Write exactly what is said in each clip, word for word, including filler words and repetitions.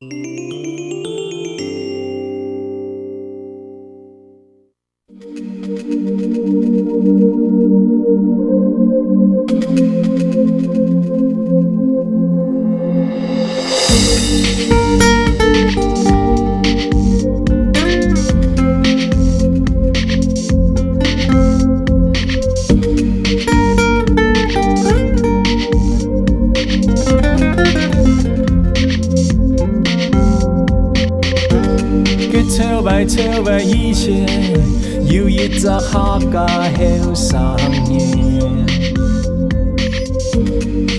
佢頭擺頭擺以前，有一隻客家後生人，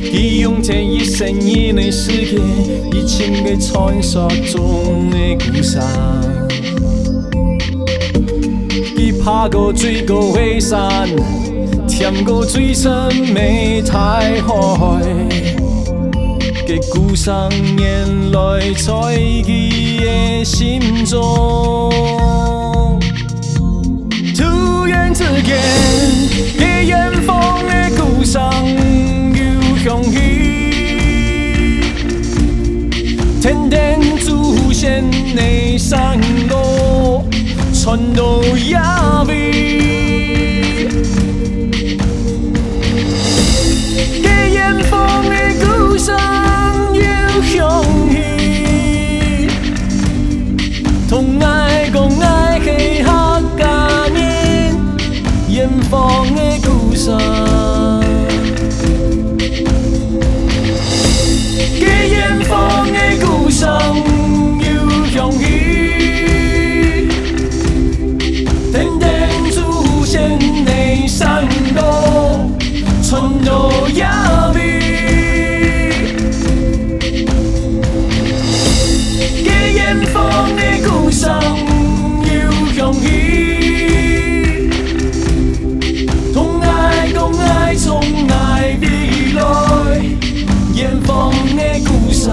佢用盡一生人个時間，去尋个傳說中个故鄉。佢爬過最高个山， 跈過最深个大海，个故鄉原來在佢个心中。突然之間，个遠方个故鄉又響起，天頂祖先个山歌，傳到這位。 个遠方个故鄉又響起，同𠊎講𠊎係客家人，遠方个故鄉。个遠方个故鄉又響起， 天頂祖先个山歌傳到這位。个遠方个故鄉又響起，同𠊎講𠊎從哪位來。 遠方个故鄉。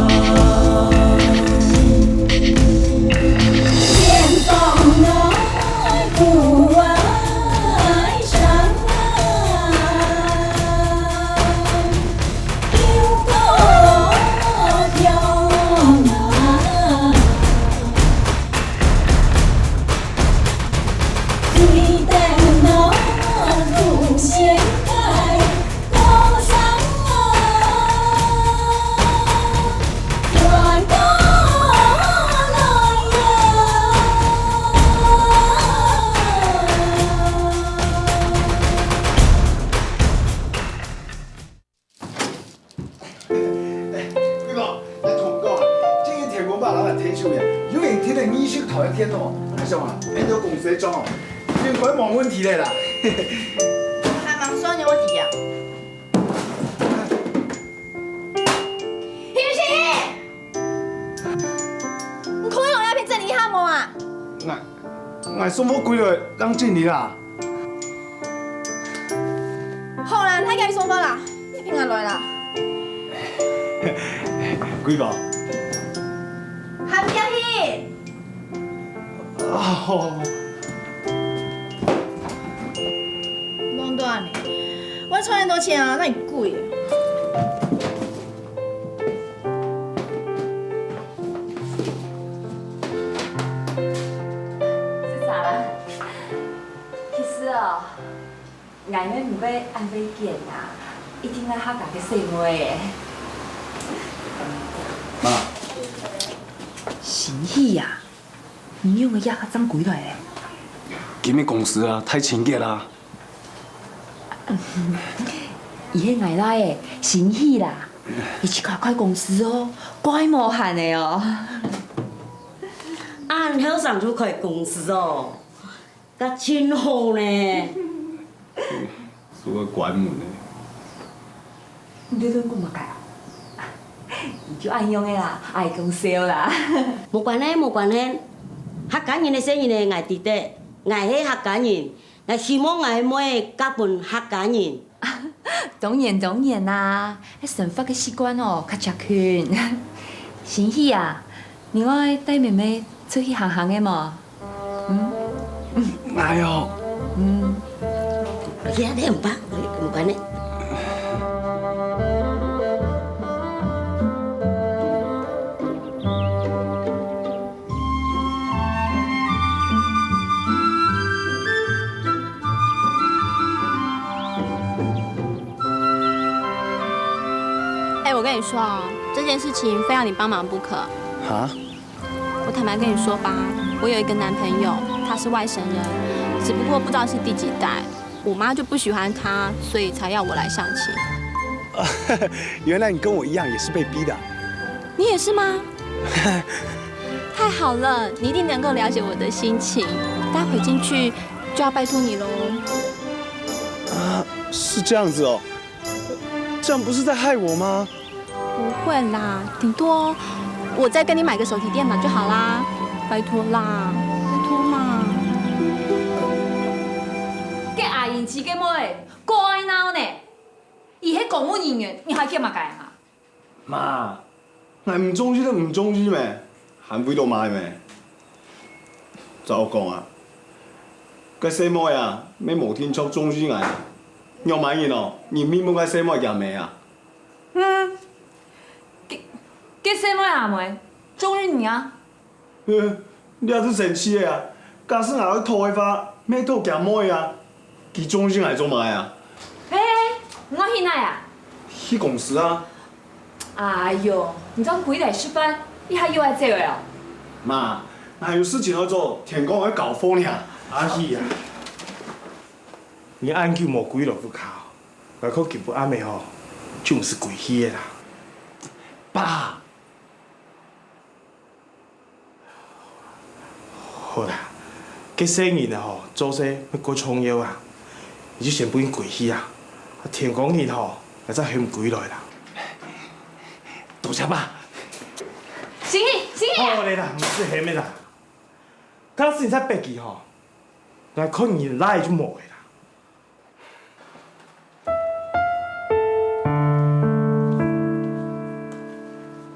遠方个故鄉啊，有多遠啊？ 哎，貴寶，來同你講啊，最近天公伯摎𠊎𢯭手咧，有人提了二十台个電腦，𠊎想啊，恁樣公司个帳哦，應該無問題咧啦。還吂算有問題啊？平平，你可以摎這片整理一下無啊？𠊎，𠊎送貨歸來，正整理啦。 好啦，大家去上課啦，你平安來啦。貴寶。還毋行去？啊，好。亂亂呢，𠊎賺恁多錢啊，哪會貴啊？食啥啦？其實哦， 𠊎乜毋會恁會揀啊，一定愛客家个細妹仔。媽，新喜啊，你仰會這下正歸來咧？今日公司啊，大清潔啊。佢係𠊎倈仔，新喜啦，佢自家開公司哦，蓋無閒个哦。恁後生就開公司哦。 該真好呢。做个關門呢。你在講麼个啊？你就恁樣个啦，愛講笑啦。無關係，無關係。客家人个細人仔，𠊎知得，𠊎係客家人，𠊎希望𠊎个妹嫁分客家人。當然，當然啦，該生活个習慣哦，較接近。新喜啊，你愛帶妹妹出去行行个無？ 嗯。哎喲。嗯。你啊，你毋怕，你毋管呢。跟你说哦，这件事情非要你帮忙不可。哈？我坦白跟你说吧，我有一个男朋友，他是外省人，只不过不知道是第几代。我妈就不喜欢他，所以才要我来相亲。原来你跟我一样也是被逼的啊。你也是吗？太好了，你一定能够了解我的心情。待会进去就要拜托你喽。啊，是这样子哦。这样不是在害我吗？不会啦，顶多我再跟你买个手提电脑就好啦。拜托啦，拜托嘛。个阿英姊个妹，乖孬呢！伊係公务人员，你還驚麼个啊？媽，𠊎毋中意就毋中意咩，還為到麼个咩？照講啊，該細妹啊，乜無定著中意𠊎。仰般形哦，你問問該細妹厥姆啊？嗯，个个細妹阿妹，中意你啊？ 這就生趣个啊！假使𠊎愛討个話，乜討厥妹啊！佢中意𠊎做麼个啊？嘿，你愛去哪啊？去公司啊！哎喲，你正歸來食飯，一下又愛走了哦？媽，𠊎還有事情愛做，天光愛交貨呢。阿喜啊！你恁久無歸來屋下，𠊎看今晡暗晡吼，就毋使歸去个啦。爸！ 好啦，該細人仔吼，做事乜過重要啊，你就先分佢歸去啊。天光日吼，𠊎正喊佢歸來啦。多謝爸。行李，行李啊！好个啦，毋使喊个啦。假使你再逼佢吼，𠊎看你倈仔就無个啦。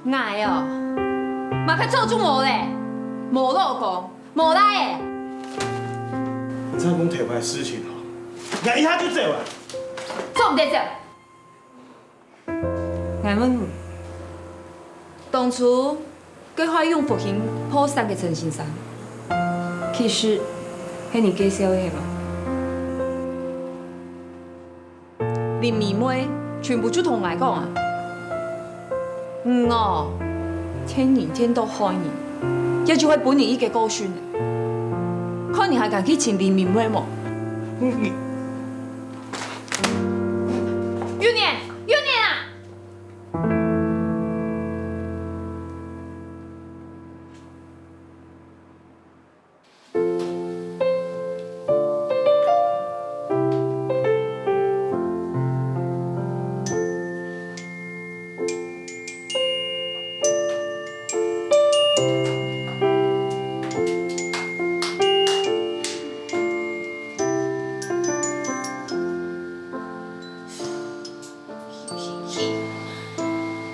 𠊎哦，麼个做就無咧，無老公，無倈仔。你再講頭擺事情哦，𠊎一下就走啊！做毋得走。𠊎問你，當初 該壞用福興破產个陳先生，其實係你介紹个係無？林美妹全部就同𠊎講啊！你哦，騙人騙到害人，也就會分人一個教訓。看你還敢去尋林美妹無？幼年，幼年啊！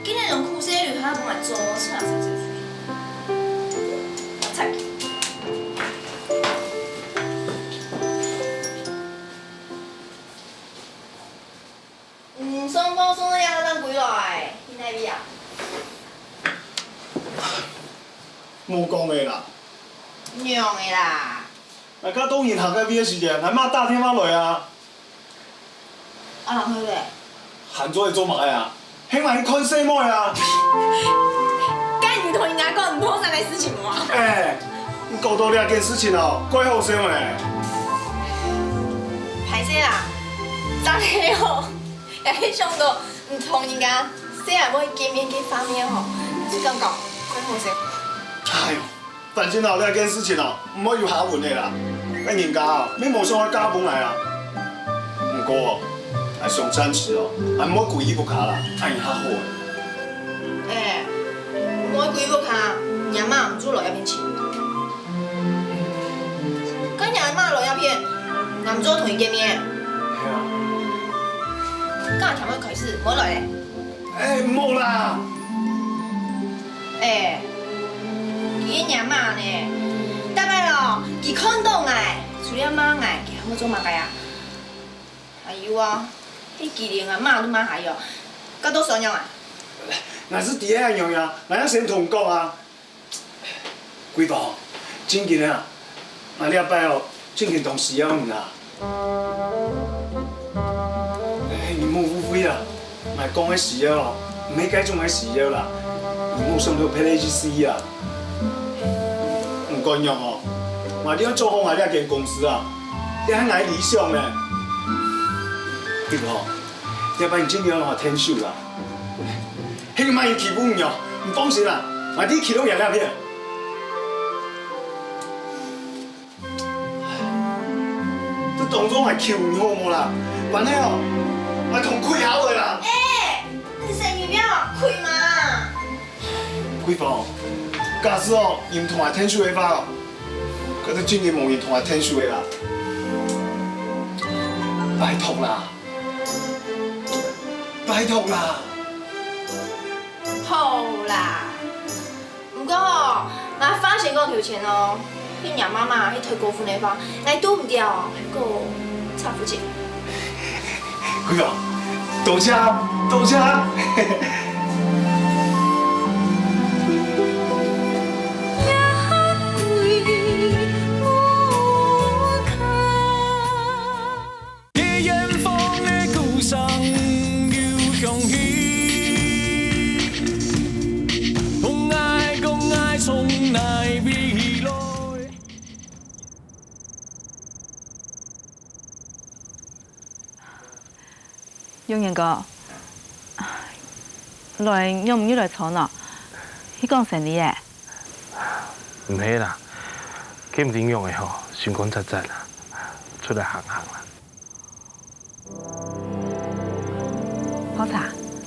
今日用苦水流下分𠊎做，出來才走出去。慘。嗯，送包送到這下正歸來，去哪位啊？無講个啦。仰个啦？ 𠊎到人客个位个時間，𠊎媽打電話來啊。啊，然後咧？還做得做麼个啊？喊𠊎去看細妹啊！該你同人家講你破產个事情無啊？哎，你講到這件事情哦，怪好笑呢。歹勢啦，真係哦，也係想到你同人家細阿妹見面个畫面吼，就感覺怪好笑。哎喲， 反正哦，這件事情哦，毋會有下文个啦。該人家哦，乜無想愛嫁分𠊎啊。毋過哦，𠊎想暫時哦，𠊎毋會歸去屋下啦，恁樣較好个。哎，毋會歸屋下，若媽毋做來這片尋。該若媽來這片，𠊎毋做同佢見面。係啊。該天愛開始，毋好來咧。哎，毋好啦！ 哎，佢个若媽呢？逐擺哦，佢看到𠊎，除了罵𠊎，佢還會做麼个啊？還有啊，該佢連𠊎媽都罵下哦，該到時仰啊？𠊎係知恁樣啊，𠊎愛先同你講啊。貴寶，正經啊，𠊎這擺哦，正經當需要你啊。哎，你莫誤會啊，𠊎講个需要哦，毋係該種个需要啦，你莫想到別个意思啊。毋管樣哦，𠊎一定愛做好𠊎這間公司啊，這係𠊎理想呢。對無？這擺你盡量好𢯭手啦。係你媽人欺負你哦，你放心啦，𠊎一定企到你這片。 這當作𠊎求你好無啦？萬一哦，𠊎同佢下位啦。哎，你生意變好開嘛？貴芳，假使哦，你毋同𠊎𢯭手个話哦，該就真个無人同𠊎𢯭手个啦。拜託啦，拜託啦。好啦。 毋過吼，𠊎花錢講頭前哦，去若媽媽去討過分个話，𠊎堵毋著，還過差不多。貴芳，多謝，多謝。永年哥，來，仰毋又來坐呢？係講生理个？毋係啦，今晡日仰仔吼，心肝雜雜啦，出來行行啦。 泡茶。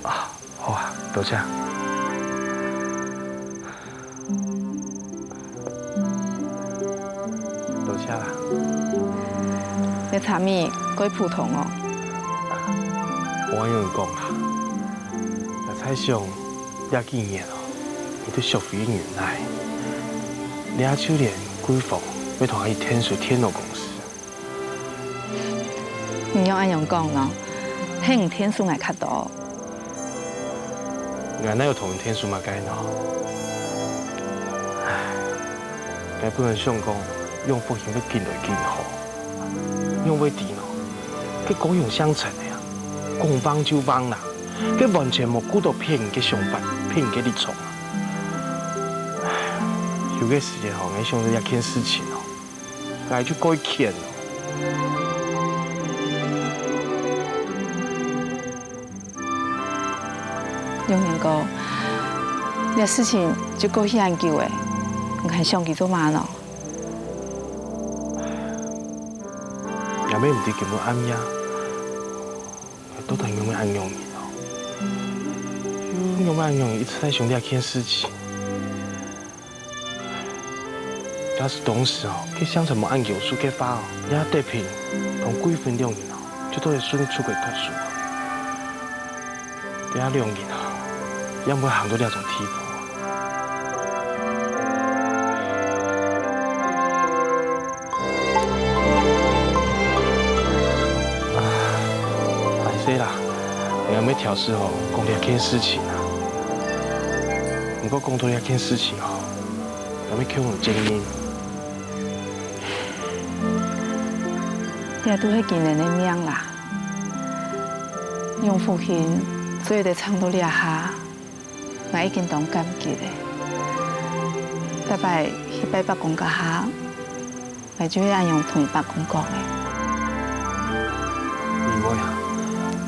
啊，好啊，多謝。多謝啦。這茶味蓋普通哦。𠊎仰仔講啊，𠊎在想，這幾年哦，你都學會忍耐，這就連貴芳也同𠊎一樣去𢯭手電腦公司。 你仰恁樣講呢？係你𢯭手𠊎較多。𠊎哪有同你𢯭手麼个呢？唉，𠊎本來想講，仰福興會緊來緊好，仰會知呢？該高雄鄉鎮个啊，講橫就橫啦，該完全無顧到別人个想法，別人个立場啊。唉，有个時節吼，𠊎想到這件事情吼， 𠊎就蓋譴哦。永年哥，這事情就過去恁久了，你還想佢做麼个呢？𠊎乜毋知今晡暗夜，𠊎到底仰會恁樣呢？又仰會恁樣一直在想這件事情。 假使當時哦，該相傳無恁久事个話哦，這德平同貴芬兩人哦，就做得順利出國讀書啊。這兩人哦，也毋會行到這種地步啊。啊，歹勢啦，𠊎也無挑事哦，講這件事情啊。毋過講到這件事情哦， 也無共有責任。這都係今年个命啦。仰福興做得撐到這下，𠊎已經當感激了。逐擺去拜伯公該下，𠊎就會恁樣同伯公講个。二妹啊，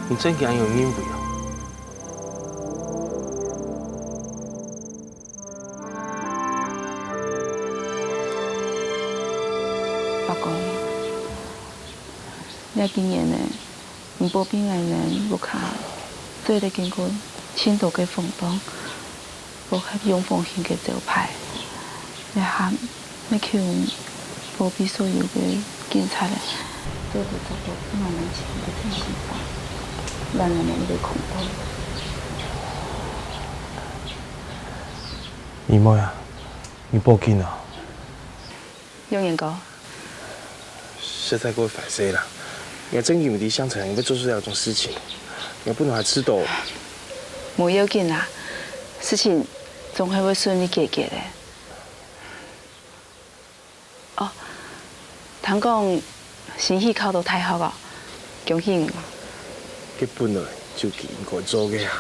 你真經恁樣認為哦？ 伯公，這幾年呢，你保庇𠊎等屋下做得經過盡多个風浪，保合仰福興个招牌。這下 乜求保庇所有个警察咧，做得抓到分𠊎等錢个騙子犯，讓𠊎等一个空當。二妹啊，你報警啊？永年哥，實在過壞勢啦！𠊎正經毋知想著你會做出這種事情，𠊎本來還試著……無要緊啦，事情總係會順利解決个。 哦，聽講新喜考到大學哦，恭喜你！該本來就佢應該做个啊！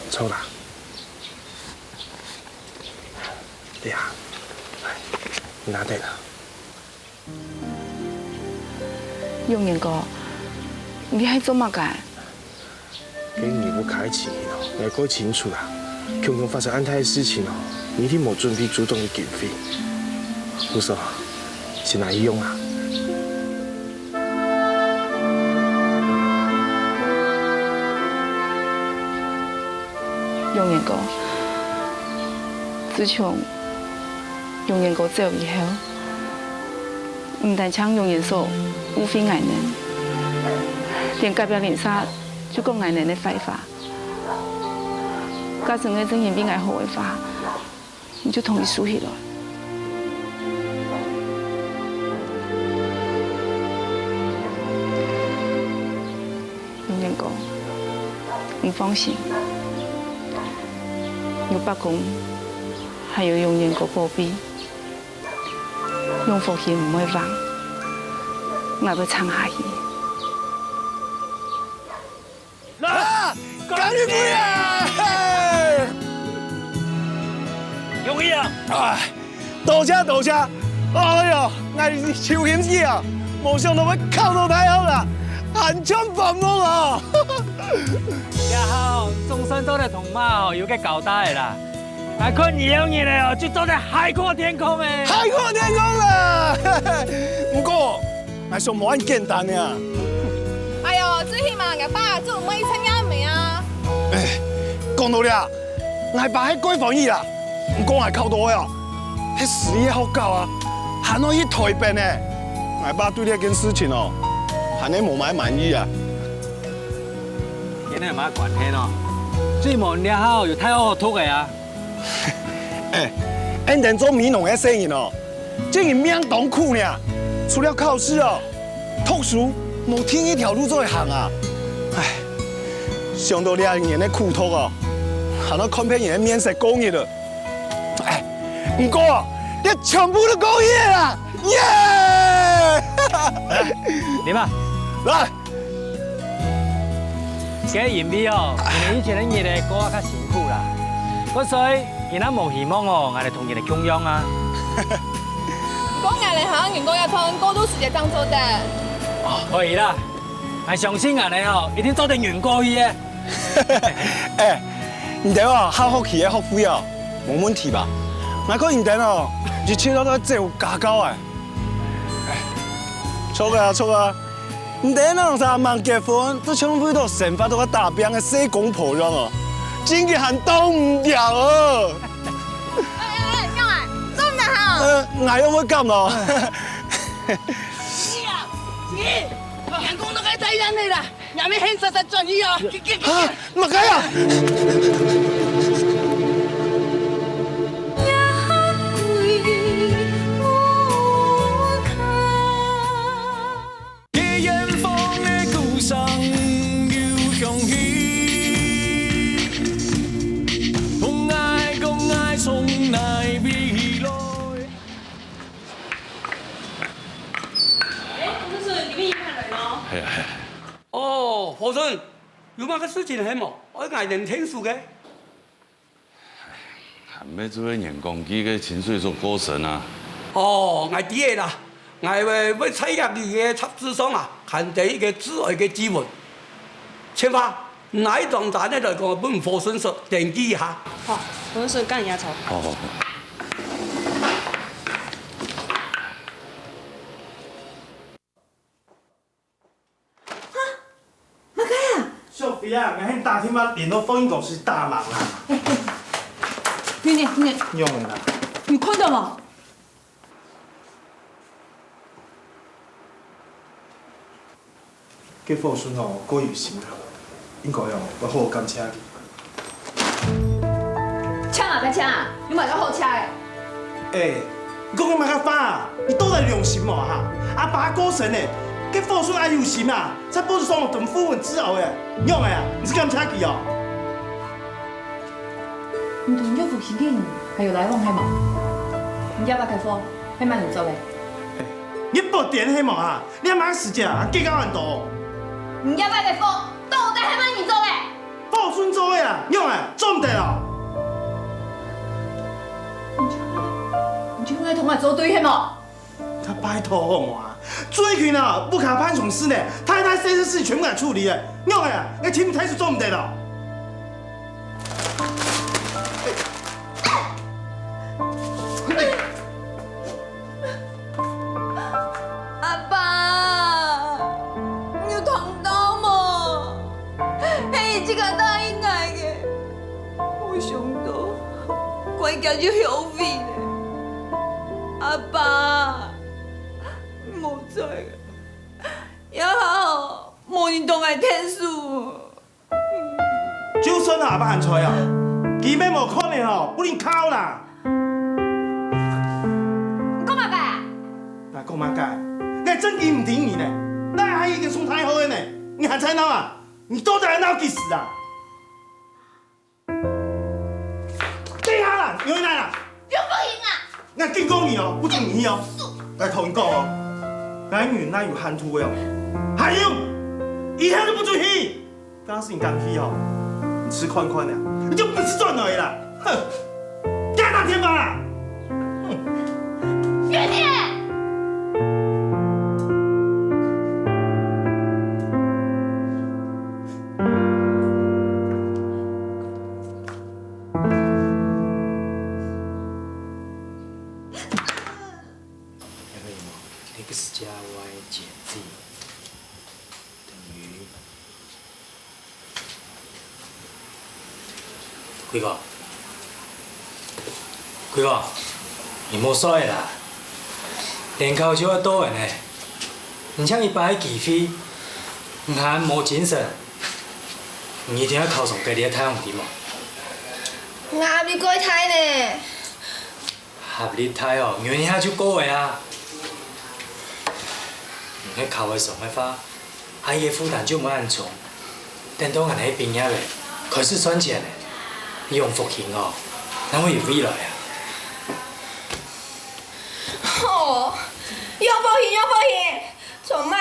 坐啦。對啊，來，你拿等啊。永年哥，你係做麼个？ 該你屋下个情形哦，𠊎較清楚啦。共共發生恁大个事情哦，你一定無準備足當个經費。故所，先拿去用啊。永年哥，自從永年哥走以後，毋單淨永年嫂誤會𠊎等，連隔壁鄰舍 就講𠊎等个壞話。假使𠊎真因為𠊎好个話，你就同佢收起來。永年哥，你放心，有伯公，還有永年哥保庇，永福興毋會橫，𠊎會撐下去。 來，乾一杯啊！嘿！容易啊！哎，多謝多謝！哎喲，𠊎傷心死啊！無想到會考到大學啦，還像發夢啊！這下總算做得同媽吼有個交代啦。𠊎看你兩日了哦，就做得海闊天空誒！海闊天空啦！毋過， 𠊎想無恁簡單啊。哎喲，最起碼𠊎爸就毋會一直罵你啊。哎，講到這，𠊎爸係蓋歡喜啦，毋過𠊎考到个啊，係私立學校啊，還愛去臺北呢。𠊎爸對這件事情哦，還係無麼滿意啊。跟你有麼關係呢？最無你好有大學好讀个啊。 哎，恁樣做美濃个細人哦，真係命當苦呢。除了考試哦，讀書無第二條路做得行啊。哎，想到這一年个苦讀哦，還愛看別人个面色過日了。哎，毋過哦，這全部都過去了啦！耶！來，啉啊！來。 該因為哦，你等以前个日子過啊較辛苦啦，故所以你等無希望哦，𠊎等同你等共樣啊。毋過𠊎等還愛人過一段過渡時節正做得。哦，可以啦，𠊎相信𠊎等哦，一定做得忍過去个。哎，你等哦，下學期个學費哦，無問題吧？𠊎看你等哦，一切都在自家搞哎。哎，著啊，著啊。 你等兩儕吂結婚，就像為著生活都在打拚个細公婆樣哦，真个還擋毋牢哦。哎哎哎，仰仔？做毋得哈？呃，𠊎又會敢哦？你啊，你，陽光都該在眼內啦，也免現實實轉去哦。啊，麼个啊？ 哎，同事，你們一盤來咯。係啊，係啊。哦，和順，有麼个事情係無？愛𠊎等𢯭手个？ 還吂做个員工，佢个薪水就過身啊。哦，𠊎知个啦，𠊎會，會在這裡个雜誌上啊，刊登一個致哀个祭文。千華，拿一張單仔來講，分和順叔登記一下。好，和順叔，你也坐。好，好，好。 麼个啊？小飛啊，𠊎喊你打電話聯絡放映公司打忙啦。哎，哎，你，你，你，仰仔啦？你看到無？該和順哦，過有心啦，應該哦，愛好好感謝佢。 請啊，該請啊，有麼个好請个？哎，你講个麼个話啊？你到底良心無哈？阿爸過身呢，該和順恁有心啊，在報紙上同訃聞致哀个，仰仔啊？你係感謝佢哦？你同約福興个人還有來往係無？你這擺个貨係麼人做个？哎，你發癲係無哈？ 你麼个時節啊，計較恁多？你這擺个貨到底係麼人做个？和順做對啊，仰仔做毋得哦？你就愛同𠊎做對係無？啊，拜託好無啊！最近啊，屋下辦喪事呢，大大細細事全部𠊎處理个，仰仔啊，𠊎親自做毋得哦？ 阿爸，你有聽到無？係你自家答應𠊎个，無想到，過幾日就後悔了。阿爸，無在了，也好，無人同𠊎𢯭手。 就算阿爸還在啊，佢乜無可能吼，分你敲啦。你講麼个啊？𠊎講麼个？𠊎正經毋聽你呢，哪還已經送太后了呢？你還在鬧啊？你到底還鬧幾時啊？等下啦，你會哪啦？楊鳳英啊！𠊎警告你哦，不准你去哦！𠊎同你講哦，𠊎女哪有限度个哦，還有，以後都不准去！ 假使你敢去吼，你試看看啊，你就毋使轉來啦！哼，給我打電話啦！哼。月天！那个什么，那个是家外姐弟，等于 桂芳，桂芳，你莫睡啦，聯考就愛到了呢，你像一般个機會，你還無精神，你一定愛考上該个大學，知無？壓力過大呢。 壓力大哦，忍一下就過了啊。你係考會上个話，阿姨个負擔就毋會恁重。等到𠊎等畢業了，開始賺錢了，你楊福興哦，哪會有未來啊？哦，楊福興，楊福興，從媽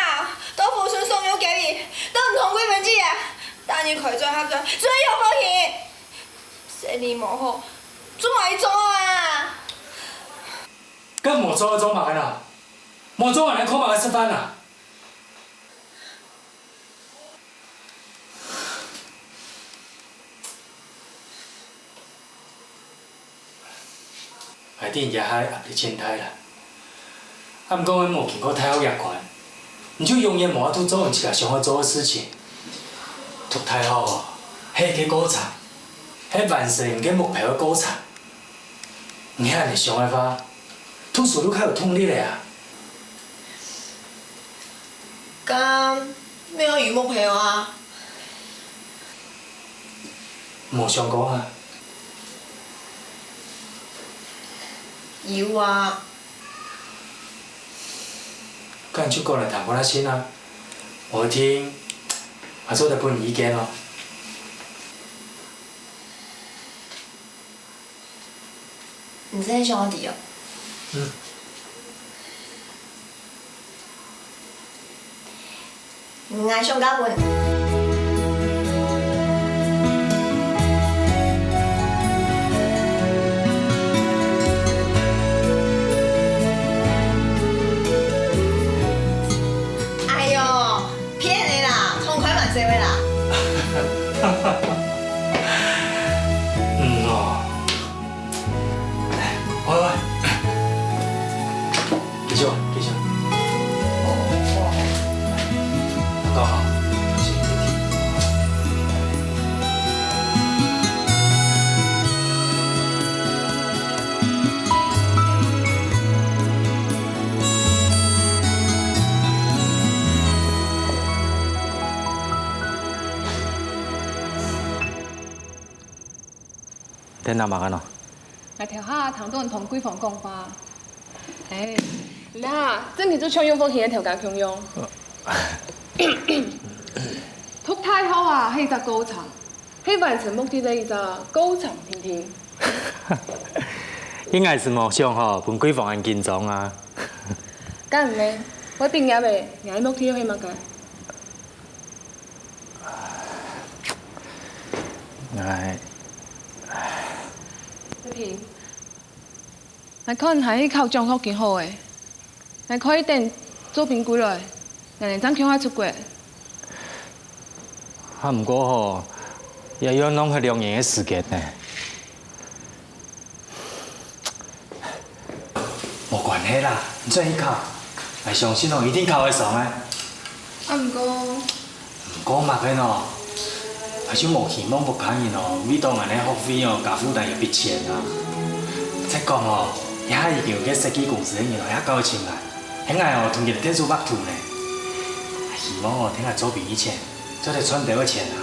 到福順送入監獄，都毋通歸文字啊！打你開嘴合嘴，只有楊福興。 生理無好，做麼个做啊？該無做做麼个啦？無做還靠麼个食飯啊？𠊎知這下壓力盡大啦。 啊，毋過𠊎無經過大學這關，你就永遠無法度做你自家想愛做个事情。讀大學哦，係一個過程，係完成你个目標个過程。你係恁樣想个話，讀書就較有動力了啊。該， 無有目標啊？無想過啊？有啊。該你就講來聽看啊先啊，𠊎聽，𠊎做得分你意見哦。 你真个想愛知哦？嗯。𠊎想嫁分你。哎喲，騙个啦，痛快慢些个啦。嗯哦。 喂喂，繼續，繼續。好，好。在哪嘛看哦？ 𠊎頭下聽到你同桂芳講話。哎，你啊，正經就像楊福興个頭家共樣。讀大學啊，係一隻過程，係完成目的个一隻過程，定定。應該係無想吼，分桂芳恁緊張啊。該毋係，𠊎畢業了，𠊎个目的係麼个？哎，德平，𠊎看你還係考獎學金好欸，𠊎看你等做兵歸來，𠊎等正共下出國。啊，毋過吼，也愛浪費兩年个時間呢。 無關係啦，你轉去考，𠊎相信哦，一定考會上个。啊，毋過，毋過麼个喏？𠊎就無希望屋下人哦，為著𠊎个學費哦，加負擔一筆錢啊。再講哦，這下已經有個設計公司个人哦，也搞得尋𠊎，係𠊎哦，同佢等手畫圖呢。希望哦，等𠊎做兵以前， 做得賺兜个錢啊！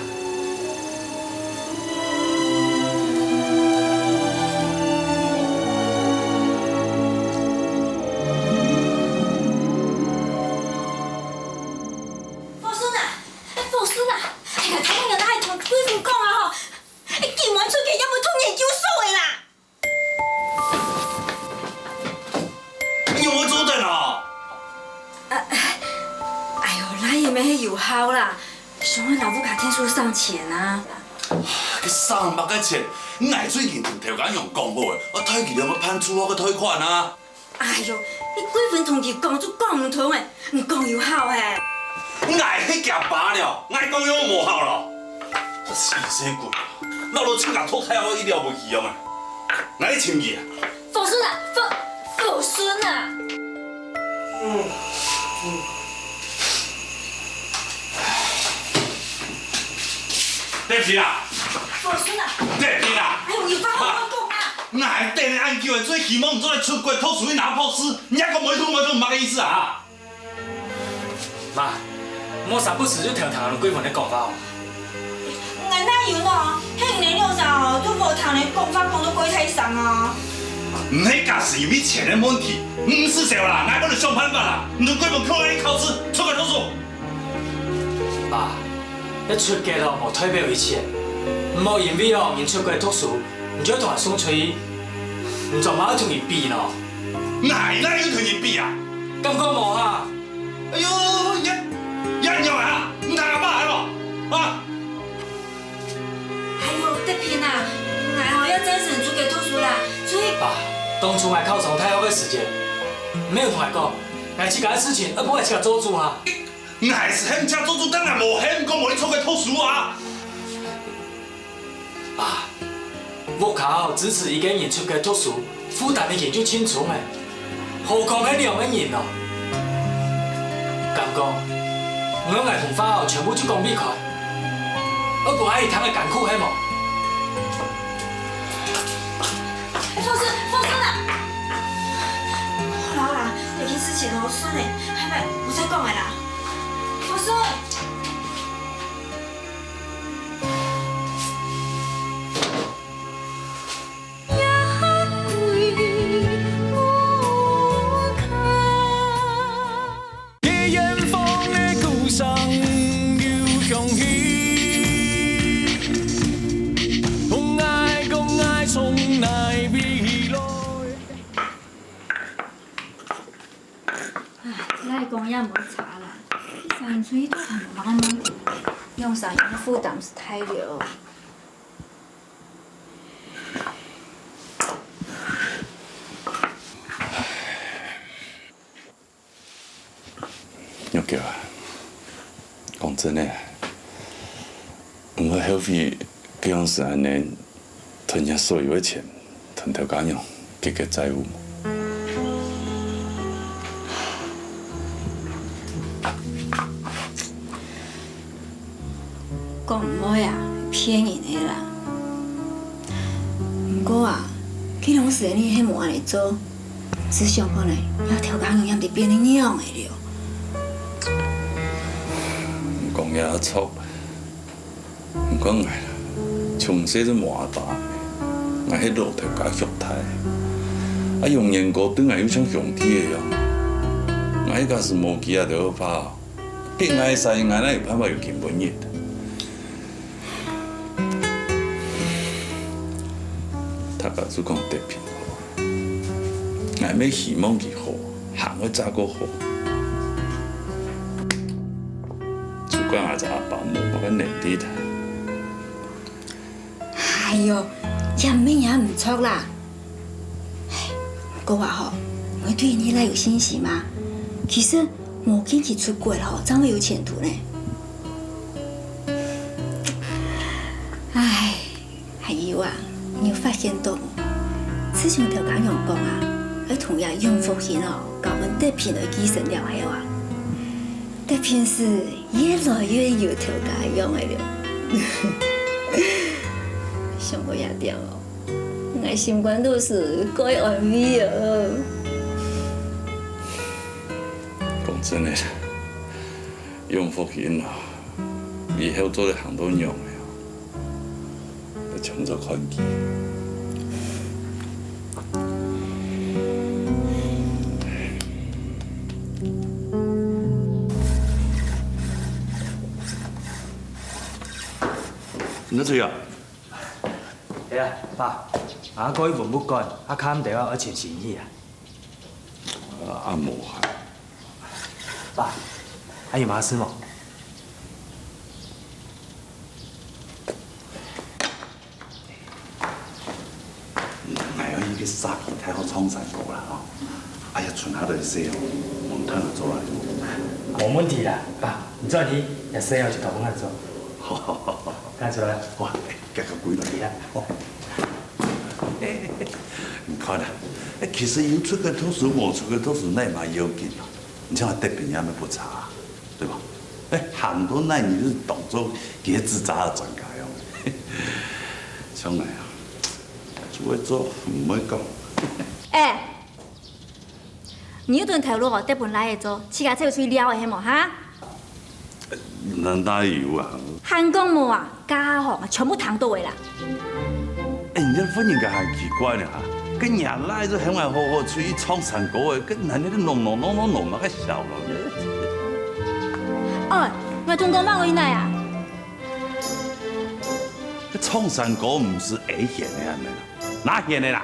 福順啊，福順啊，哎呀，大人啊，哪會同貴婦講啊吼？哎，今晚出去也無讀研究所个啦！ 你有無做等啊？啊，哎喲，那也沒有效啦，想愛摎屋下添數省錢啊。該省麼个錢？𠊎最近同頭家娘講好欸，啊，代佢兩個辦助學个貸款啊。哎喲，你幾分同佢講就講毋通欸，你講有效嘿？𠊎係厥爸了，𠊎講有無效咯？這死細鬼，老老親家讀大學一了無用啊！ 𠊎尋佢啊！福順啊，福，福順啊！德平啊！福順啊！德平啊！哎喲，有話好好講啊！𠊎等你恁久了，最希望你做得出國讀書去拿博士，你還講無愛讀無愛讀，麼个意思啊？ 媽，莫三不時就聽聽人貴婦个講話哦。𠊎哪有呢？係你兩儕哦，都無聽人講話講到過大聲啊。毋係假使因為錢个問題，毋使愁啦，𠊎幫你想辦法啦。你同貴婦共下去考試，出國讀書。爸，這出國哦，無代表一切。毋好因為哦，人出國讀書，你就愛同人送出去。你做麼个愛同人比呢？𠊎哪有同人比啊？感覺無哈？ 哎喲，也，也樣啊，毋聽阿爸个咯，啊！哎喲，德平啊，𠊎哦愛專心出國讀書啦，所以爸，當初𠊎考上大學个時節，你有同𠊎講，𠊎自家个事情愛分𠊎自家做主啊。𠊎係喊自家做主，當然無喊講無愛出國讀書啊。 爸，屋下哦支持一個人出國讀書，負擔已經就盡重了，何況係兩個人哦？敢講，你愛𠊎同話哦全部就講分佢，愛分阿姨聽个艱苦係無？福順，福順啊！好啦好啦，這件事情哦算了，下擺毋使講了啦。福順。 唉，來講也無差啦，一儕人出去讀書無麼个問題，兩儕人个負擔實在大了。 玉嬌啊，講真个，毋會後悔該央時恁樣，吞下所有个錢，同頭家娘結結債務無？ 講毋會啊，騙人个啦。毋過啊，該央時你係無恁樣做，試想看呢，若頭家娘也毋知變到仰仔了。你講也著，毋過𠊎啦，從細就無阿爸，𠊎係老頭家畜大，啊，容顏哥對𠊎又像兄弟个樣，𠊎假使無佢兜个話， 逼𠊎个生意，𠊎哪有辦法有今晡日？大家就講得平，𠊎乜希望佢好，還會再過好。就怪𠊎隻阿爸無麼个能力啦。哎喲，也毋免也毋著啦。唉，毋過啊吼，你對你倈仔有信心嗎？其實無見佢出國吼，正會有前途呢。唉，還有啊，你有發現到無？自從頭家娘講啊，愛同這楊福興哦，交分德平來繼承了後啊，德平斯越來越有頭家樣仔了。想到這點哦，𠊎心肝肚斯蓋安慰哦。講真个，楊福興啊，以後做得行到仰仔啊，愛重新看佢。 你在這啊？係啊，爸，𠊎過去文物館，啊，看到啊，愛尋新戲啊。啊，啊無閒。爸，還有麼个事無？ 𠊎愛去該沙皮大學唱山歌啦吼。哎呀，賰下來个事哦，換𠊎做啊。無問題啦，爸，你轉去，這事哦就交分𠊎做。好好好好。𠊎出來。哇，哎，該个歸來。係啊。哦。你看啊，哎，其實有出國讀書，無出國讀書，哪有麼个要緊啊？你像德平也毋差啊。 對吧？哎，行到哪你就當做佢係紙紮个專家樣。像𠊎啊，就會做，毋會講。哎，你有兜頭路哦，得分倈仔做，自家走出去尞个係無哈？哪，哪有啊？還講無啊？ 家下吼，全部聽到个啦。哎，你這婦人家還奇怪呢哈！該若倈仔就喊𠊎好好出去唱山歌个，該哪裡弄弄弄弄弄麼个笑容呢？哦，𠊎同講麼个哪啊？該唱山歌毋係愛錢个係無？ 拿現个啦。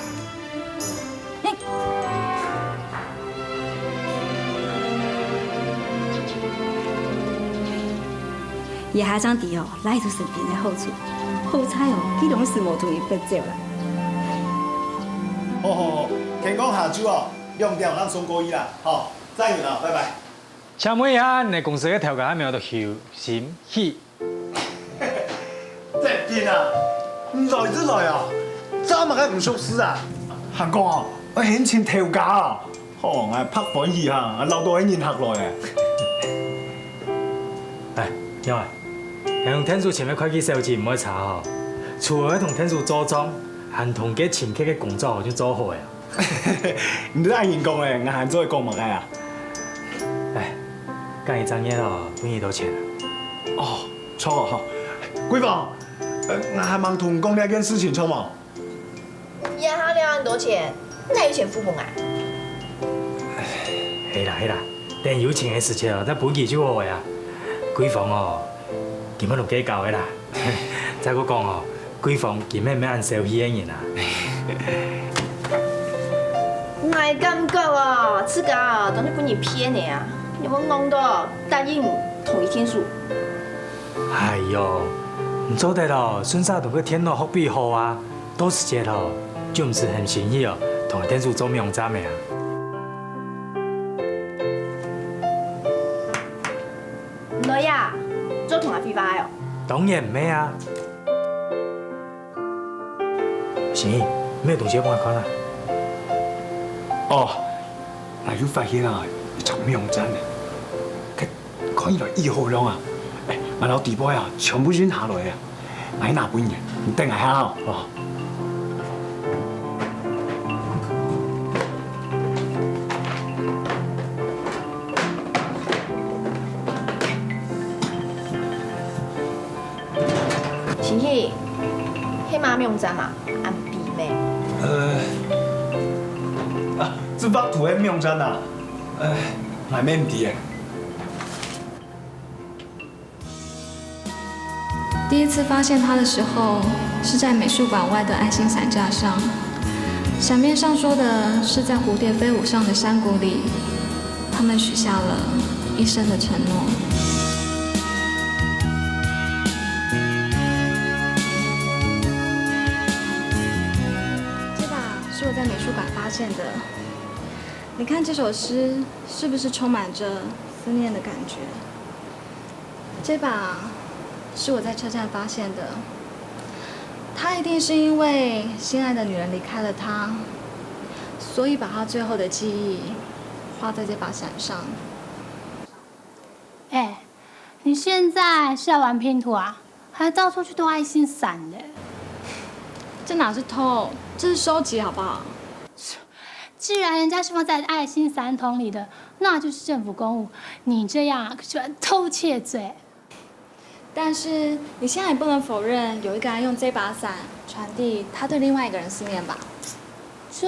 這下正知哦，倈仔身邊个好處。好在哦，佢攏斯無同佢分手啦。好好好，天光下晝哦，兩點正送過去啦，好，再見啊，拜拜。請問一下，你公司个頭家還無到休息？ 德平啊，你來就來啊，做麼个毋熟事啊？還講啊，愛先尋頭家啊！好，𠊎白歡喜哈，𠊎恅到係人客來誒。哎，娘啊，𠊎同店主請个會計小姐毋會差吼，除了同店主做帳，還同該請客个工作就做好誒。 你都恁樣講咧，𠊎還做得講麼个啊？哎，該一隻月哦，分幾多錢啊？哦，著哦，吼。貴芳，呃，𠊎還吂同你講這件事情，著無？這下了恁多錢，哪有錢付分𠊎？係啦係啦，等有錢个時節哦，再分佢就好个啊。貴芳哦，佢乜都計較个啦。再過講哦， 貴芳根本毋係恁小氣个人啊。𠊎感覺哦，自家哦，當係分人騙个啊！有無戇到答應同佢𢯭手？哎喲，毋做得哦，順續同該電腦學比好啊，到時節哦，就毋使喊心機哦，同該電腦做網站个啊。毋來啊，做同𠊎廢話个哦！當然毋係啊！ 心怡，你有東西分𠊎看啊？哦，𠊎又發現啊，一隻網站呢，該看起來已好用啊！哎，𠊎摎底背啊，全部印下來啊！𠊎拿分你，你等𠊎下哦。哦。 心怡，係麼網站啊？恁秘密。呃，啊，這畫圖个網站啊，呃，𠊎乜毋知誒。 第一次發現它的時候，是在美術館外的愛心傘架上。傘面上說的是在蝴蝶飛舞上的山谷裡，他們許下了一生的承諾。现的。你看这首诗是不是充满着思念的感觉？这把是我在车站发现的。他一定是因为心爱的女人离开了他，所以把他最后的记忆画在这把伞上。哎，你现在是要玩拼图啊？还到处去偷爱心伞的？这哪是偷，这是收集好不好？既然人家是放在爱心伞桶里的，那就是政府公物，你这样可是犯偷窃罪。但是你现在也不能否认，有一个人用这把伞传递他对另外一个人思念吧？这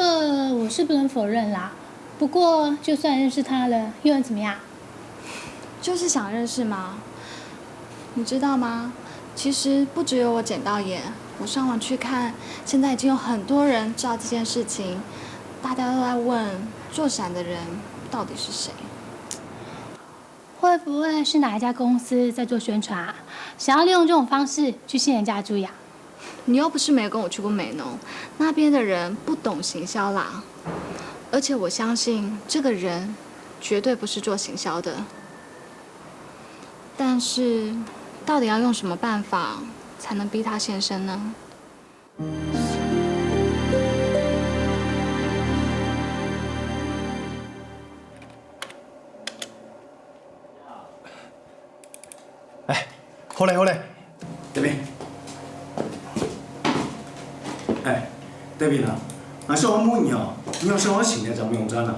我是不能否认啦。不过就算认识他了，又能怎么样？就是想认识嘛。你知道吗？其实不只有我捡到耶，我上网去看，现在已经有很多人知道这件事情，大家都在问做伞的人到底是谁。会不会是哪一家公司在做宣传啊？想要利用这种方式去吸引人家的注意啊？你又不是没有跟我去过美浓，那边的人不懂行销啦。而且我相信这个人绝对不是做行销的。但是，到底要用什么办法才能逼他现身呢？哎，好嘞好嘞，德明。哎，德明啊，𠊎想問你哦，你有想愛尋這隻網站啊？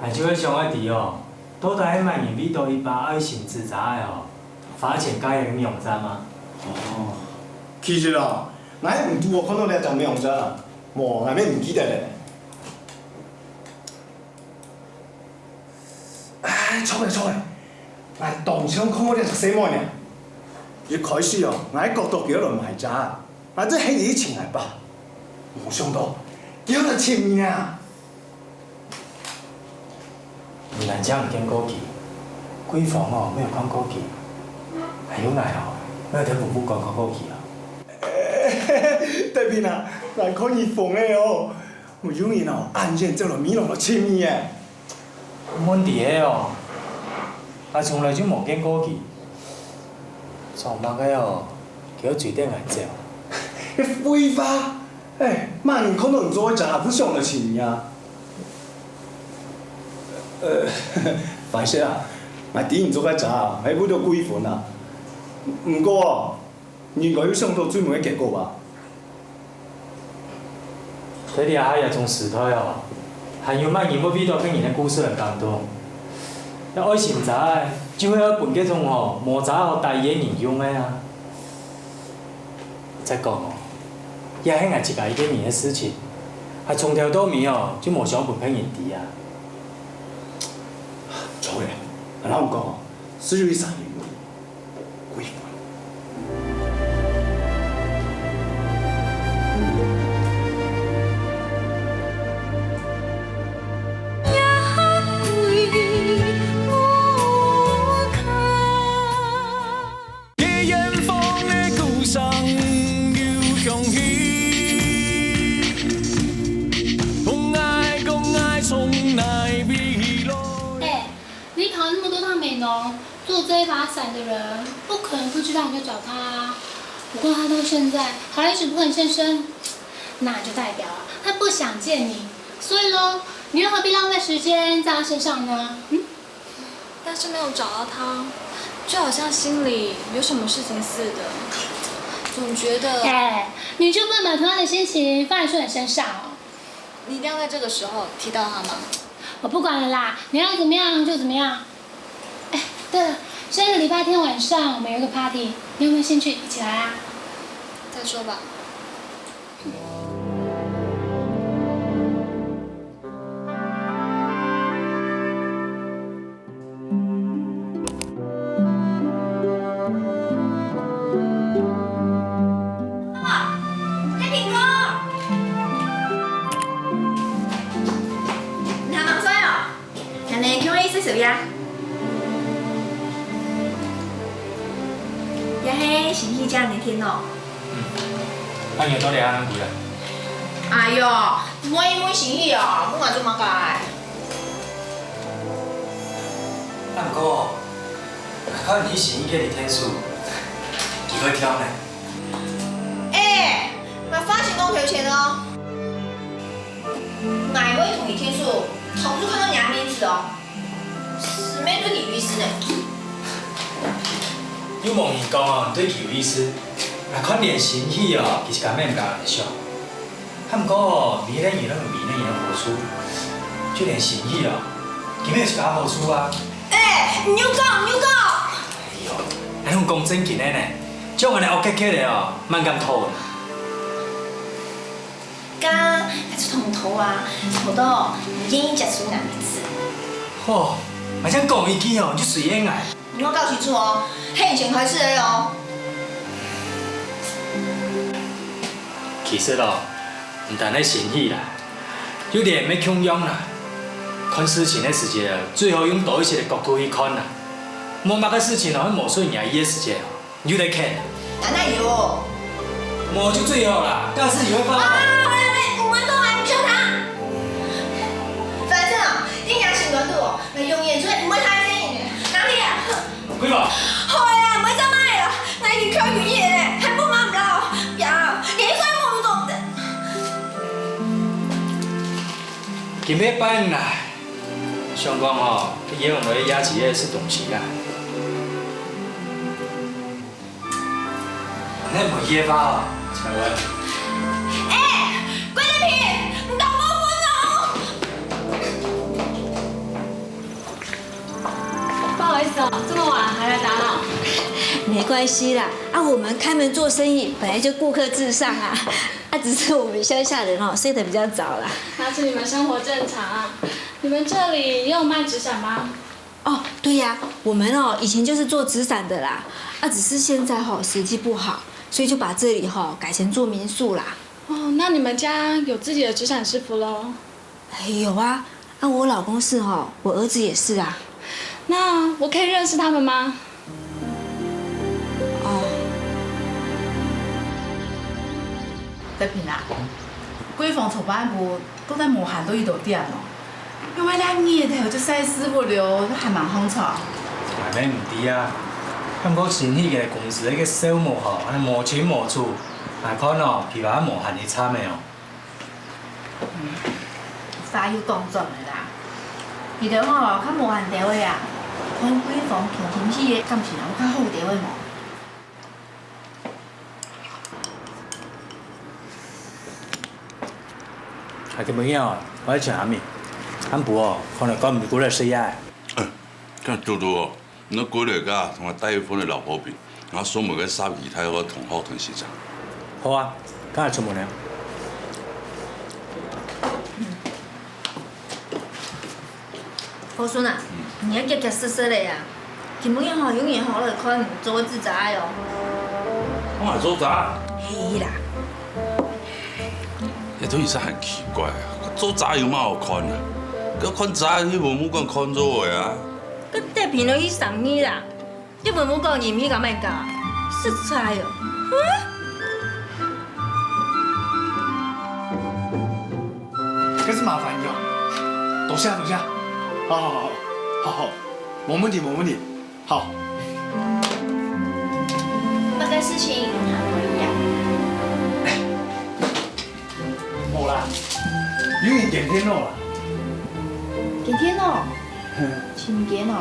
𠊎就係想愛知哦，到底係麼人為著一把愛心紙遮仔哦，花錢架一個網站嗎？哦，其實啊，𠊎毋堵好看著這隻網站啊，無𠊎乜毋記得咧。哎，著咧著咧，𠊎當像看過這隻細妹呢。一開始哦，𠊎覺著佢愛來買遮，𠊎正喊佢尋𠊎吧，無想著佢愛來尋你啊！ 你還正毋見過佢，貴芳哦，乜有看過佢，還有𠊎哦，乜有聽夫婦講看過佢啊。德明啊，𠊎看你瘋咧哦！有人哦，恁遠走來美濃來尋你誒！問題係哦，𠊎從來就無見過佢，做麼个哦，佢愛追等𠊎走？廢話！哎，麼人看著你做會假，還不想來尋你啊？ 呃，壞勢啊，𠊎知你做該隻，係為著貴芳啊。毋過，你應該有想著最尾个結果吧？在這下這種時代哦，還有麼人會為著別人个故事來感動？這愛心遮仔，就係愛分該種吼無遮好戴个人用个啊！ 再講哦，這係𠊎自家一個人个事情，𠊎從頭到尾哦就無想分別人知啊。著咧，𠊎摎你講哦，係有一儕人，貴芳。 哎，你跑那麼多趟美濃，做這一把傘的人，不可能不知道你在找他啊。不過他到現在還一直不肯現身，那就代表啊，他不想見你。所以咯，你又何必浪費時間在他身上呢？嗯？ 但是沒有找到他，就好像心裡有什麼事情似的，總覺得……哎，你就不能把同樣的心情放在樹人身上哦？你一定要在這個時候提到他嗎？我不管了啦，你愛怎麼樣就怎麼樣。哎，對了，下個禮拜天晚上我們有一個party，你有沒有興趣一起來啊？再說吧。 你還吂睡哦？恁樣，共下去食宵夜。這係新起正个電腦。恁樣到底還吂歸來？哎喲，毋會因為生氣哦，問𠊎做麼个？啊，毋過，𠊎看你生氣个天數，幾會跳呢？哎，麻煩先講頭前哦。𠊎會同你天數，同事看到你个面子哦，係毋係對佢有意思呢？又無人講哦，你對佢有意思。𠊎看你生氣哦，其實根本毋敢恁樣想。 啊，毋過，每個人有每個人个好處，就連生氣哦，佢乜有自家好處啊。哎，你又講，你又講！哎喲，𠊎攏講正經个呢，像𠊎恁樣惡激激个哦，蠻敢討。該，該就同你討啊，討到你願意接受𠊎个面子。吼，𠊎正講一句哦，你就隨緣𠊎。 你愛搞清楚哦，係你先開始个哦。其實哦，毋單係生氣啦，就連乜共樣啦。看事情个時節，最好用多一息个角度去看啦。無麼个事情哦，會無順你个意个時節哦，你就得譴。哪哪有？無就最好啦，下次你會發。啊，好了，好了，毋好講啊，你就聽。反正啊，你若心肝肚哦，𠊎永遠就毋會討厭你个。哪位啊？ 桂芳。好个啦，毋好再罵了，𠊎已經噭幾日了，還毋罵毋落？呀，你說我毋懂的。今日拜五啦，想講吼，去夜市買夜市个食東西啊。你毋愛夜市哦，請問？哎，郭德平，你當我昏哦？ 不好意思哦，這麼晚還來打擾。沒關係啦，啊，我們開門做生意本來就顧客至上啊，啊，只是我們鄉下人哦，睡得比較早啦。那是你們生活正常啊。你們這裡也有賣紙傘嗎？哦，對呀，我們哦，以前就是做紙傘的啦，啊，只是現在吼，時機不好，所以就把這裡吼改成做民宿啦。哦，那你們家有自己的紙傘師傅咯？ 哎，有啊，啊，我老公是吼，我兒子也是啊。那我可以認識他們嗎？哦。德平啊，桂芳昨暗晡到底無閒到這兜店哦？因為這日頭就曬屎朏了，還吂䟘床。𠊎乜毋知啊，毋過新起个公司該個數目吼，還無清無楚，𠊎看哦，佢還無閒去參个哦。 話又講轉來啦，佢兜吼較無閒兜个啊，看桂芳同親戚个感情有較好兜个無？還聽無影啊，𠊎愛請阿明，暗晡哦，看來趕毋過來食夜。嗯，看嘟嘟哦， 你過來个同𠊎帶一份个老婆餅，𠊎送分該沙皮太后同學同事仔。好啊，今日出門了。和順啊，你愛結結實實个啊！今晡日吼，有人吼來看做紙遮个哦。看𠊎做遮？係啦。這對你係很奇怪啊！做遮有麼好看啊？該看遮去文物館看做个啊！ 該得評論去三日啦，你文物館人去搞麼个？實在哦！該係麻煩你哦，多謝多謝，好好好好好，無問題無問題，好。麼个事情還無一樣？無啦，有人撿電腦啦。撿電腦？ 尋你撿哦？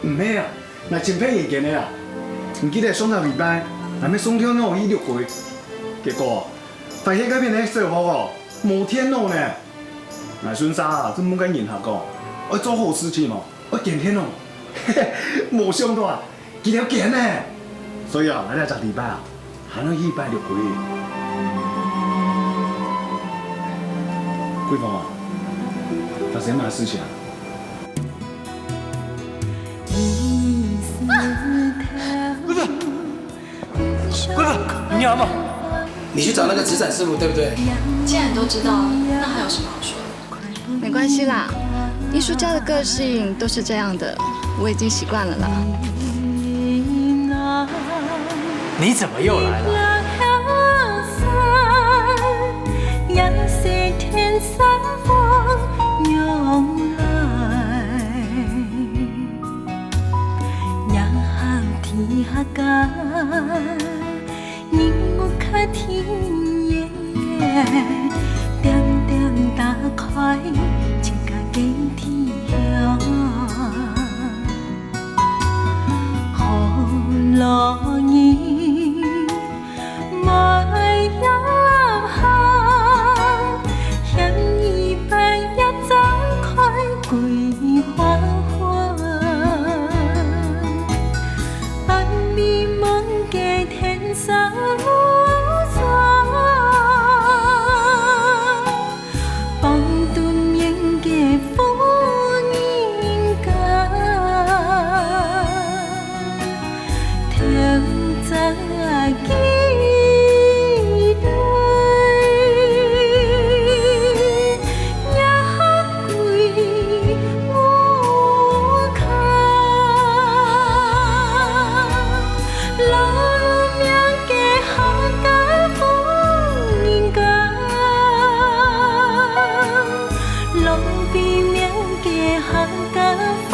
毋係啊，𠊎尋別人撿个啊。你記得上隻禮拜，𠊎乜送電腦去六堆，結果發現該片个小學哦，無電腦呢。𠊎順續啊，就問該人客講，愛做好事情哦，愛撿電腦。無想到啊，佢兜撿呢。所以啊，𠊎這隻禮拜啊， 還愛去拜六堆。桂芳啊，發生麼个事情啊？桂芳，桂芳，你好嗎？你去找那個紙傘師傅，對不對？既然你都知道，那還有什麼好說的？ 沒關係啦，藝術家的個性都是這樣的，我已經習慣了啦。你怎麼又來了？這天山風湧來，若行天下間，人物較天野，點點打開自家个思鄉。好路人 莫要喊，掀起半葉正開桂花粉。半迷濛个天山路上， 幫對面个婦人家，添隻寄對。若歸屋下，老命个客家婦人家， 老命个客家婦